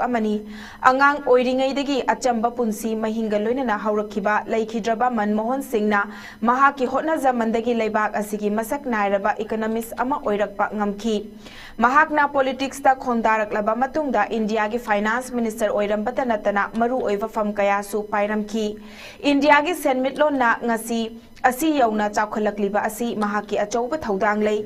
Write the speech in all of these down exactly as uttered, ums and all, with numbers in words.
ꯑꯃꯅꯤ꯫ ꯑꯉꯥꯡ ꯑꯣꯏꯔꯤꯉꯩꯗꯒꯤ ꯑꯆꯝꯕ ꯄꯨꯟꯁꯤ ꯃꯍꯤꯡꯒ ꯂꯣꯏꯅꯅ ꯍꯧꯔꯛꯈꯤꯕ ꯂꯩꯈꯤꯗ꯭ꯔꯕ ꯃꯟꯃꯣꯍꯟ ꯁꯤꯡꯅ ꯃꯍꯥꯛꯀꯤ ꯍꯣꯠꯅꯖꯃꯟꯗꯒꯤ ꯂꯩꯕꯥꯛ ꯑꯁꯤꯒꯤ ꯃꯁꯛ ꯅꯥꯏꯔꯕ economist ꯑꯃ ꯑꯣꯏꯔꯛꯄ ꯉꯝꯈꯤ꯫ ꯃꯍꯥꯛꯅ politics ꯇ ꯈꯣꯡꯗꯥꯔꯛꯂꯕ ꯃꯇꯨꯡꯗ ꯏꯟꯗꯤꯌꯥꯒꯤ finance minister ꯑꯣꯏꯔꯝꯕꯇ ꯅꯠꯇꯅ ꯃꯔꯨꯑꯣꯏꯕ ꯐꯝ ꯀꯌꯥꯁꯨ ꯄꯥꯏꯔꯝꯈꯤ꯫ ꯏꯟꯗꯤꯌꯥꯒꯤ ꯁꯦꯟꯃꯤꯠꯂꯣꯟꯅ ꯉꯁꯤ ꯑꯁꯤ ꯌꯧꯅ ꯆꯥꯎꯈꯠꯂꯛꯂꯤꯕ ꯑꯁꯤ ꯃꯍꯥꯛꯀꯤ ꯑꯆꯧꯕ ꯊꯧꯗꯥꯡ ꯂꯩ꯫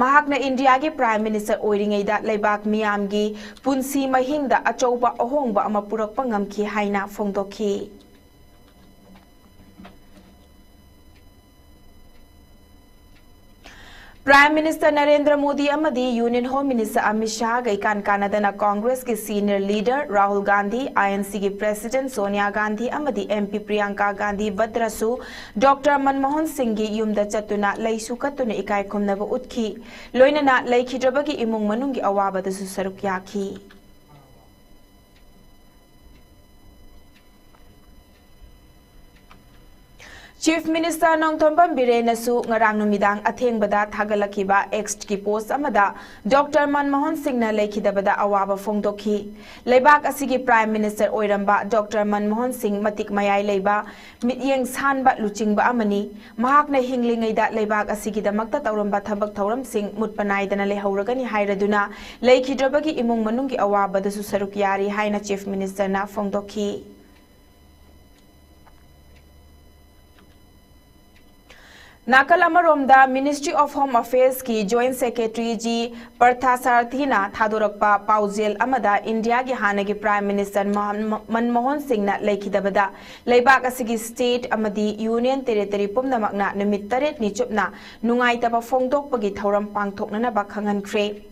ꯃꯍꯥꯛꯅ ꯏꯟꯗꯤꯌꯥꯒꯤ prime minister ꯑꯣꯏꯔꯤꯉꯩꯗ ꯂꯩꯕꯥꯛ ꯃꯤꯌꯥꯝꯒꯤ ꯄꯨꯟꯁꯤ ꯃꯍꯤꯡꯗ ꯑꯆꯧꯕ ꯑꯍꯣꯡꯕ ꯑꯃ ꯄꯨꯔꯛꯄ ꯉꯝꯈꯤ ꯍꯥꯏꯅ ꯐꯣꯡꯗꯣꯛꯈꯤ꯫ Prime Minister ꯅꯔꯦꯟꯗ꯭ꯔ ꯃꯣꯗꯤ ꯑꯃꯗꯤ Union Home Minister Amit ꯁꯥꯍꯒ ꯏꯀꯥꯟ ꯀꯥꯟꯅꯗꯅ Congress ꯀꯤ senior leader Rahul Gandhi, I N C ꯒꯤ president ꯁꯣꯅꯤꯌꯥ ꯒꯥꯟꯙꯤ ꯑꯃꯗꯤ M P Priyanka Gandhi ꯚꯗ꯭ꯔꯁꯨ Doctor Manmohan ꯁꯤꯡꯒꯤ ꯌꯨꯝꯗ ꯆꯠꯇꯨꯅ ꯂꯩꯁꯨ ꯀꯠꯇꯨꯅ ꯏꯀꯥꯏ ꯈꯨꯝꯅꯕ ꯎꯠꯈꯤ꯫ ꯂꯣꯏꯅꯅ ꯂꯩꯈꯤꯗ꯭ꯔꯕꯒꯤ ꯏꯃꯨꯡ ꯃꯅꯨꯡꯒꯤ ꯑꯋꯥꯕꯗꯁꯨ ꯁꯔꯨꯛ ꯌꯥꯈꯤ꯫ Chief Minister ꯅꯣꯡꯊꯣꯝꯕꯝ ꯕꯤꯔꯦꯟꯅꯁꯨ ꯉꯔꯥꯡ ꯅꯨꯃꯤꯗꯥꯡ ꯑꯊꯦꯡꯕꯗ ꯊꯥꯒꯠꯂꯛꯈꯤꯕ X ꯀꯤ post ꯑꯃꯗ Doctor ꯃꯟꯃꯣꯍꯟ ꯁꯤꯡꯅ ꯂꯩꯈꯤꯗꯕꯗ ꯑꯋꯥꯕ ꯐꯣꯡꯗꯣꯛꯈꯤ꯫ ꯂꯩꯕꯥꯛ ꯑꯁꯤꯒꯤ Prime Minister ꯑꯣꯏꯔꯝꯕ Doctor ꯃꯟꯃꯣꯍꯟ ꯁꯤꯡ ꯃꯇꯤꯛ ꯃꯌꯥꯏ ꯂꯩꯕ, ꯃꯤꯠꯌꯦꯡ ꯁꯥꯟꯕ ꯂꯨꯆꯤꯡꯕ ꯑꯃꯅꯤ꯫ ꯃꯍꯥꯛꯅ ꯍꯤꯡꯂꯤꯉꯩꯗ ꯂꯩꯕꯥꯛ ꯑꯁꯤꯒꯤꯗꯃꯛꯇ ꯇꯧꯔꯝꯕ ꯊꯕꯛ ꯊꯧꯔꯝꯁꯤꯡ ꯃꯨꯠꯄ ꯅꯥꯏꯗꯅ ꯂꯩꯍꯧꯔꯒꯅꯤ ꯍꯥꯏꯔꯗꯨꯅ ꯂꯩꯈꯤꯗ꯭ꯔꯕꯒꯤ ꯏꯃꯨꯡ ꯃꯅꯨꯡꯒꯤ ꯑꯋꯥꯕꯗꯁꯨ ꯁꯔꯨꯛ ꯌꯥꯔꯤ ꯍꯥꯏꯅ Chief Minister ꯅ ꯐꯣꯡꯗꯣꯛꯈꯤ꯫ ꯅꯥꯀꯜ ꯑꯃꯔꯣꯝꯗ, Ministry of Home Affairs ꯀꯤ Joint Secretary ꯖꯤ ꯄꯥꯔꯊ ꯁꯥꯔꯊꯤꯅ ꯊꯥꯗꯣꯔꯛꯄ ꯄꯥꯎꯖꯦꯜ ꯑꯃꯗ ꯏꯟꯗꯤꯌꯥꯒꯤ ꯍꯥꯟꯅꯒꯤ Prime Minister ꯃꯟ-, ꯃꯟꯃꯣꯍꯟ ꯁꯤꯡꯅ ꯂꯩꯈꯤꯗꯕꯗ ꯂꯩꯕꯥꯛ ꯑꯁꯤꯒꯤ state ꯑꯃꯗꯤ Union Territory ꯄꯨꯝꯅꯃꯛꯅ ꯅꯨꯃꯤꯠ ꯇꯔꯦꯠꯅꯤ ꯆꯨꯞꯅ ꯅꯨꯡꯉꯥꯏꯇꯕ ꯐꯣꯡꯗꯣꯛꯄꯒꯤ ꯊꯧꯔꯝ ꯄꯥꯡꯊꯣꯛꯅꯅꯕ ꯈꯪꯍꯟꯈ꯭ꯔꯦ꯫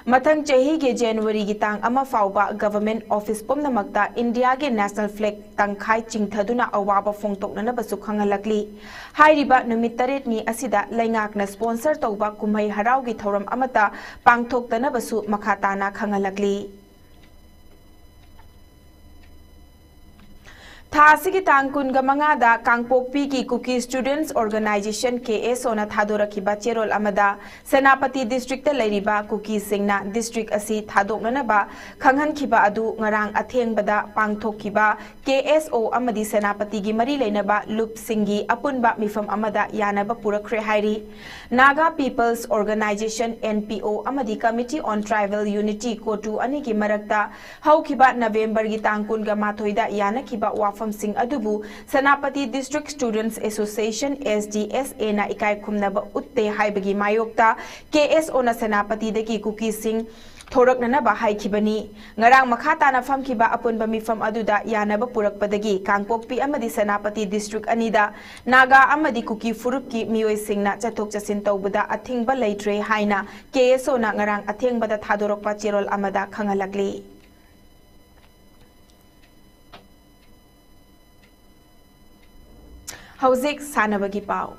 ꯃꯊꯪ ꯆꯍꯤꯒꯤ January ꯒꯤ ꯇꯥꯡ ꯑꯃ ꯐꯥꯎꯕ government office ꯄꯨꯝꯅꯃꯛꯇ ꯏꯟꯗꯤꯌꯥꯒꯤ national flag ꯇꯪꯈꯥꯏ ꯆꯤꯡꯊꯗꯨꯅ ꯑꯋꯥꯕ ꯐꯣꯡꯗꯣꯛꯅꯅꯕꯁꯨ ꯈꯪꯍꯜꯂꯛꯂꯤ꯫ ꯍꯥꯏꯔꯤꯕ ꯅꯨꯃꯤꯠ ꯇꯔꯦꯠꯅꯤ ꯑꯁꯤꯗ ꯂꯩꯉꯥꯛꯅ sponsor ꯇꯧꯕ ꯀꯨꯝꯍꯩ ꯍꯔꯥꯎꯒꯤ ꯊꯧꯔꯝ ꯑꯃꯠꯇ ꯄꯥꯡꯊꯣꯛꯇꯅꯕꯁꯨ ꯃꯈꯥ ꯇꯥꯅ ꯈꯪꯍꯜꯂꯛꯂꯤ꯫ ꯊꯥ ꯑꯁꯤꯒꯤ ꯇꯥꯡ ꯀꯨꯟꯒ ꯃꯉꯥꯗ ꯀꯥꯡꯄꯣꯛꯄꯤꯒꯤ Kuki Students Organisation, K S O ꯅ ꯊꯥꯗꯣꯔꯛꯈꯤꯕ ꯆꯦꯔꯣꯜ ꯑꯃꯗ, ꯁꯦꯅꯥꯄꯇꯤ district ꯇ ꯂꯩꯔꯤꯕ ꯀꯨꯀꯤꯁꯤꯡꯅ district ꯑꯁꯤ ꯊꯥꯗꯣꯛꯅꯅꯕ ꯈꯪꯍꯟꯈꯤꯕ ꯑꯗꯨ ꯉꯔꯥꯡ ꯑꯊꯦꯡꯕꯗ ꯄꯥꯡꯊꯣꯛꯈꯤꯕ K S O ꯑꯃꯗꯤ ꯁꯦꯅꯥꯄꯇꯤꯒꯤ ꯃꯔꯤ ꯂꯩꯅꯕ ꯂꯨꯞꯁꯤꯡꯒꯤ ꯑꯄꯨꯟꯕ ꯃꯤꯐꯝ ꯑꯃꯗ ꯌꯥꯅꯕ ꯄꯨꯔꯛꯈ꯭ꯔꯦ ꯍꯥꯏꯔꯤ꯫ Naga People's Organisation, N P O, ꯑꯃꯗꯤ Committee on Tribal Unity, COTU, ꯑꯅꯤꯒꯤ ꯃꯔꯛꯇ ꯍꯧꯈꯤꯕ ꯅꯕꯦꯝꯕꯔꯒꯤ ꯇꯥꯡ ꯀꯨꯟꯒ ꯃꯥꯊꯣꯏꯗ ꯌꯥꯅꯈꯤꯕ ꯋꯥꯐꯝꯁꯤꯡ ꯑꯗꯨꯕꯨ Senapati District Students Association, S D S A ꯅ ꯏꯀꯥꯏ ꯈꯨꯝꯅꯕ ꯎꯠꯇꯦ ꯍꯥꯏꯕꯒꯤ ꯃꯥꯌꯣꯛꯇ K S O ꯅ ꯁꯦꯅꯥꯄꯇꯤꯗꯒꯤ ꯀꯨꯀꯤꯁꯤꯡ ꯊꯣꯔꯛꯅꯅꯕ ꯍꯥꯏꯈꯤꯕꯅꯤ꯫ ꯉꯔꯥꯡ ꯃꯈꯥ ꯇꯥꯅ ꯐꯝꯈꯤꯕ ꯑꯄꯨꯟꯕ ꯃꯤꯐꯝ ꯑꯗꯨꯗ ꯌꯥꯅꯕ ꯄꯨꯔꯛꯄꯗꯒꯤ ꯀꯥꯡꯄꯣꯛꯄꯤ ꯑꯃꯗꯤ ꯁꯦꯅꯥꯄꯇꯤ district ꯑꯅꯤꯗ ꯅꯥꯒꯥ ꯑꯃꯗꯤ ꯀꯨꯀꯤ ꯐꯨꯔꯨꯞꯀꯤ ꯃꯤꯑꯣꯏꯁꯤꯡꯅ ꯆꯠꯊꯣꯛ ꯆꯠꯁꯤꯟ ꯇꯧꯕꯗ ꯑꯊꯤꯡꯕ ꯂꯩꯇ꯭ꯔꯦ ꯍꯥꯏꯅ K S O ꯅ ꯉꯔꯥꯡ ꯑꯊꯦꯡꯕꯗ ꯊꯥꯗꯣꯔꯛꯄ ꯆꯦꯔꯣꯜ ꯑꯃꯗ ꯈꯪꯍꯜꯂꯛꯂꯤ꯫ ꯍꯧꯖꯤꯛ ꯁꯥꯟꯅꯕꯒꯤ ꯄꯥꯎ꯫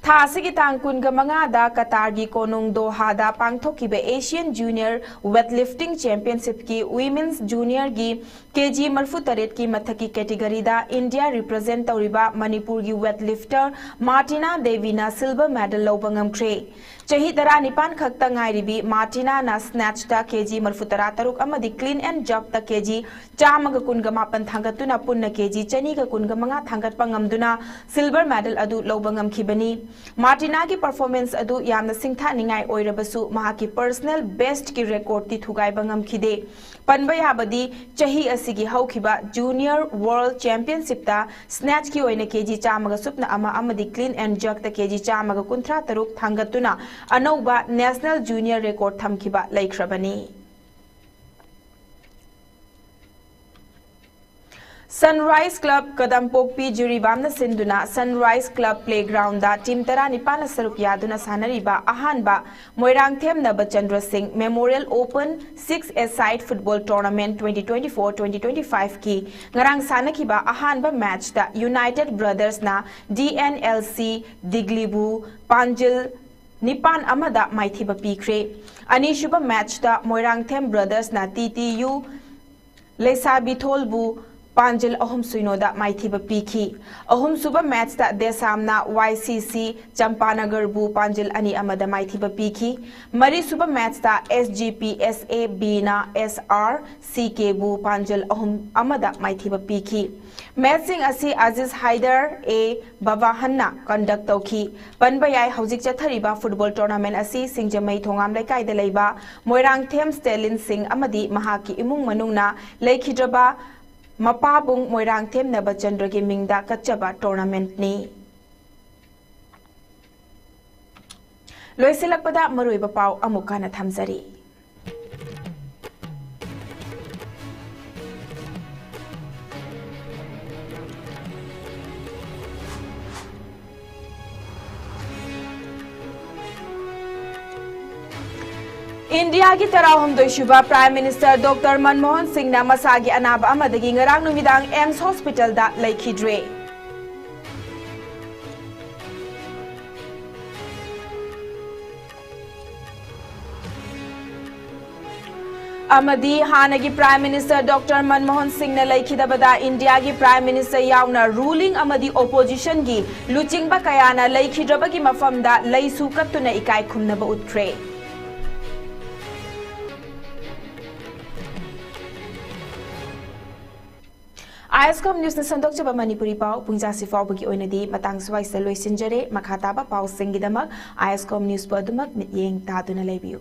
ꯊꯥ ꯑꯁꯤꯒꯤ ꯇꯥꯡ ꯀꯨꯟꯒ ꯃꯉꯥꯗ ꯀꯇꯥꯔꯒꯤ ꯀꯣꯅꯨꯡ ꯗꯣꯍꯥꯗ ꯄꯥꯡꯊꯣꯛꯈꯤꯕ Asian Junior Weightlifting Championship ꯀꯤ Women's Junior ꯒꯤ K G ꯃꯔꯤꯐꯨ ꯇꯔꯦꯠꯀꯤ ꯃꯊꯛꯀꯤ category ꯗ India represent ꯇꯧꯔꯤꯕ ꯃꯅꯤꯄꯨꯔꯒꯤ weightlifter ꯃꯥꯔꯇꯤꯅꯥ ꯗꯦꯕꯤꯅ silver medal ꯂꯧꯕ ꯉꯝꯈ꯭ꯔꯦ꯫ ꯆꯍꯤ ꯇꯔꯥꯅꯤꯄꯥꯟ ꯈꯛꯇ ꯉꯥꯏꯔꯤꯕꯤ ꯃꯥꯔꯇꯤꯅꯥꯅ snatch ꯇ K G ꯃꯔꯤꯐꯨ ꯇꯔꯥ ꯇꯔꯨꯛ ꯑꯃꯗꯤ clean and jerk ꯇ K G ꯆꯥꯝꯃꯒ ꯀꯨꯟꯒ ꯃꯥꯄꯟ ꯊꯥꯡꯒꯠꯇꯨꯅ ꯄꯨꯟꯅ K G ꯆꯅꯤꯒ ꯀꯨꯟꯒ ꯃꯉꯥ ꯊꯥꯡꯒꯠꯄ ꯉꯝꯗꯨꯅ silver medal ꯑꯗꯨ ꯂꯧꯕ ꯉꯝꯈꯤꯕꯅꯤ꯫ ꯃꯥꯔꯇꯤꯅꯥꯒꯤ performance ꯑꯗꯨ ꯌꯥꯝꯅ ꯁꯤꯡꯊꯥꯅꯤꯡꯉꯥꯏ ꯑꯣꯏꯔꯕꯁꯨ, ꯃꯍꯥꯛꯀꯤ personal best ꯀꯤ record ꯇꯤ ꯊꯨꯒꯥꯏꯕ ꯉꯝꯈꯤꯗꯦ꯫ ꯄꯟꯕ ꯌꯥꯕꯗꯤ, ꯆꯍꯤ ꯑꯁꯤꯒꯤ ꯍꯧꯈꯤꯕ Junior World Championship ꯇ snatch ꯀꯤ ꯑꯣꯏꯅ K G ꯆꯥꯝꯃꯒ ꯁꯨꯞꯅ ꯑꯃ ꯑꯃꯗꯤ clean and jerk ꯇ K G ꯆꯥꯝꯃꯒ ꯀꯨꯟꯊ꯭ꯔꯥ ꯇꯔꯨꯛ ꯊꯥꯡꯒꯠꯇꯨꯅ ꯑꯅꯧꯕ national junior record ꯊꯝꯈꯤꯕ ꯂꯩꯈ꯭ꯔꯕꯅꯤ꯫ Sunrise Club ꯀꯗꯝꯄꯣꯛꯄꯤ ꯖꯤꯔꯤꯕꯥꯝꯅ ꯁꯤꯟꯗꯨꯅ Sunrise Club Playgroundꯗ team ꯇꯔꯥꯅꯤꯄꯥꯟꯅ ꯁꯔꯨꯛ ꯌꯥꯗꯨꯅ ꯁꯥꯟꯅꯔꯤꯕ ꯑꯍꯥꯟꯕ ꯃꯣꯏꯔꯥꯡꯊꯦꯝ ꯅꯕꯆꯟꯗ꯭ꯔ ꯁꯤꯡ Memorial Open six-a-side Football Tournament twenty twenty-four twenty twenty-fiveꯀꯤ ꯉꯔꯥꯡ ꯁꯥꯟꯅꯈꯤꯕ ꯑꯍꯥꯟꯕ matchꯇ United Brothersꯅ DNLC ꯗꯤꯒꯂꯤꯕꯨ ꯄꯥꯟꯖꯤꯜ ꯅꯤꯄꯥꯟ ꯑꯃꯗ ꯃꯥꯏꯊꯤꯕ ꯄꯤꯈ꯭ꯔꯦ꯫ ꯑꯅꯤꯁꯨꯕ matchꯇ ꯃꯣꯏꯔꯥꯡꯊꯦꯝ Brothersꯅ TTU ꯂꯩꯁꯥꯕꯤꯊꯣꯜꯕꯨ ꯄꯥꯟꯖꯤꯜ ꯑꯍꯨꯝ ꯁꯤꯅꯣꯗ ꯃꯥꯏꯊꯤꯕ ꯄꯤꯈꯤ꯫ ꯑꯍꯨꯝꯁꯨꯕ matchꯇ ꯗꯦꯁꯥꯝꯅ YCC ꯆꯝꯄꯥꯅꯒꯔꯕꯨ ꯄꯥꯟꯖꯤꯜ ꯑꯅꯤ ꯑꯃꯗ ꯃꯥꯏꯊꯤꯕ ꯄꯤꯈꯤ꯫ ꯃꯔꯤꯁꯨꯕ matchꯇ SGPSABꯅ SRCKꯕꯨ ꯄꯥꯟꯖꯤꯜ ꯑꯍꯨꯝ ꯑꯃꯗ ꯃꯥꯏꯊꯤꯕ ꯄꯤꯈꯤ꯫ Matchꯁꯤꯡ ꯑꯁꯤ ꯑꯖꯤꯖ ꯍꯥꯏꯗꯔ A ꯕꯕꯥꯍꯟꯅ conduct ꯇꯧꯈꯤ꯫ ꯄꯟꯕ ꯌꯥꯏ, ꯍꯧꯖꯤꯛ ꯆꯠꯊꯔꯤꯕ football tournament ꯑꯁꯤ ꯁꯤꯡꯖꯃꯩ ꯊꯣꯉꯥꯝ ꯂꯩꯀꯥꯏꯗ ꯂꯩꯕ ꯃꯣꯏꯔꯥꯡꯊꯦꯝ ꯁ꯭ꯇꯦꯂꯤꯟ ꯁꯤꯡ ꯑꯃꯗꯤ ꯃꯍꯥꯛꯀꯤ ꯏꯃꯨꯡ ꯃꯅꯨꯡꯅ ꯂꯩꯈꯤꯗ꯭ꯔꯕ ꯃꯄꯥꯕꯨꯡ ꯃꯣꯏꯔꯥꯡꯊꯦꯝ ꯅꯕꯆꯟꯗ꯭ꯔꯒꯤ ꯃꯤꯡꯗ ꯀꯠꯆꯕ tournamentꯅꯤ꯫ ꯂꯣꯏꯁꯤꯜꯂꯛꯄꯗ ꯃꯔꯨꯑꯣꯏꯕ ꯄꯥꯎ ꯑꯃꯨꯛ ꯍꯟꯅ ꯊꯝꯖꯔꯤ꯫ ꯏꯟꯗꯤꯌꯥꯒꯤ ꯇꯔꯥꯍꯨꯝꯗꯣꯏ ꯁꯨꯕ Prime Minister Doctor ꯃꯟꯃꯣꯍꯟ ꯁꯤꯡꯅ ꯃꯁꯥꯒꯤ ꯑꯅꯥꯕ ꯑꯃꯗꯒꯤ ꯉꯔꯥꯡ ꯅꯨꯃꯤꯗꯥꯡ AIIMS hospitalꯗ ꯂꯩꯈꯤꯗ꯭ꯔꯦ꯫ ꯑꯃꯗꯤ ꯍꯥꯟꯅꯒꯤ Prime Minister Doctor ꯃꯟꯃꯣꯍꯟ ꯁꯤꯡꯅ ꯂꯩꯈꯤꯗꯕꯗ ꯏꯟꯗꯤꯌꯥꯒꯤ Prime Minister ꯌꯥꯎꯅ ruling ꯑꯃꯗꯤ oppositionꯒꯤ ꯂꯨꯆꯤꯡꯕ ꯀꯌꯥꯅ ꯂꯩꯈꯤꯗ꯭ꯔꯕꯒꯤ ꯃꯐꯝꯗ ꯂꯩꯁꯨ ꯀꯠꯇꯨꯅ ꯏꯀꯥꯏ ꯈꯨꯝꯅꯕ ꯎꯠꯈ꯭ꯔꯦ꯫ ISCOM Newsꯅ ꯁꯟꯗꯣꯛꯆꯕ ꯃꯅꯤꯄꯨꯔꯤ ꯄꯥꯎ ꯄꯨꯡꯖꯥꯁꯤ ꯐꯥꯎꯕꯒꯤ ꯑꯣꯏꯅꯗꯤ ꯃꯇꯥꯡ ꯁ꯭ꯋꯥꯏꯁꯤꯗ ꯂꯣꯏꯁꯤꯟꯖꯔꯦ꯫ ꯃꯈꯥ ꯇꯥꯕ ꯄꯥꯎꯁꯤꯡꯒꯤꯗꯃꯛ ISCOM Newsꯄꯨ ꯑꯗꯨꯃꯛ ꯃꯤꯠꯌꯦꯡ ꯇꯥꯗꯨꯅ ꯂꯩꯕꯤꯌꯨ꯫